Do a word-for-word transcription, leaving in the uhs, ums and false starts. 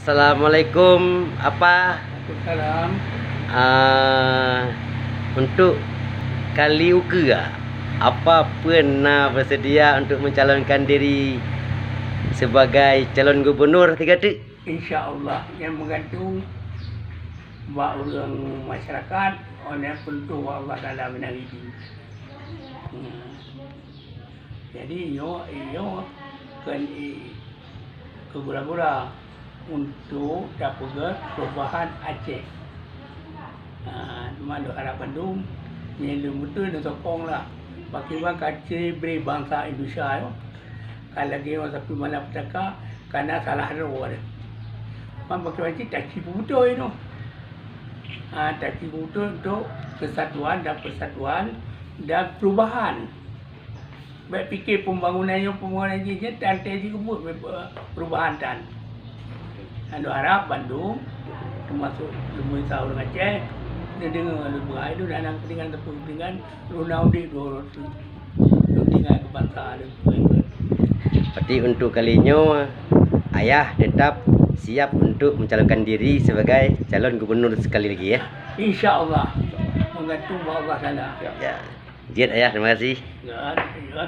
Assalamualaikum, Apa. Waalaikumsalam. Ah, untuk kali ukeue, Apa pun na bersedia untuk mencalonkan diri sebagai calon gubernur Tiga Teuk? Insya Allah, nyan meugantung bak ureuëng masyarakat, nyan peuntôh bak Allah Taala meunan idin. Hmm. Jadi, nyoe, nyoe kon i-, keu gura-gura untuk tapeugah perubahan Aceh. Ha, teuma lôn harab bandum, nyan lôn beutôi neusokong lah. Pakriban ka cre bri bansa Indonesia nyoe. Ka lagée ureuëng sapeue malam petaka, ka na salah droe deh. Man pakriban cit taci beutôi nyoe. Ha, taci beutôi untuk kesatuan dan persatuan dan perubahan. Bék pike pembangunan nyoe, pembangunan jih, jih tan teuh jikeubuet, eh, perubahan tan. Nyoe harab bandum, teumasok leumui sa ureuëng Aceh, neudeungoe lôn beugai lôn hana keudeungan teupeu keudeungan, lôn na udeb dua uroe teuk. Lôn tinggai keu bansa lôn. Berarti untuk kali nyoe, Ayah tetap siap untuk mencalonkan diri sebagai calon gubernur sekali lagi, ya? Insya Allah, meugantung bak Allah Taala. Ya. Jeuet, Ayah, terima kasih. Ya, ya.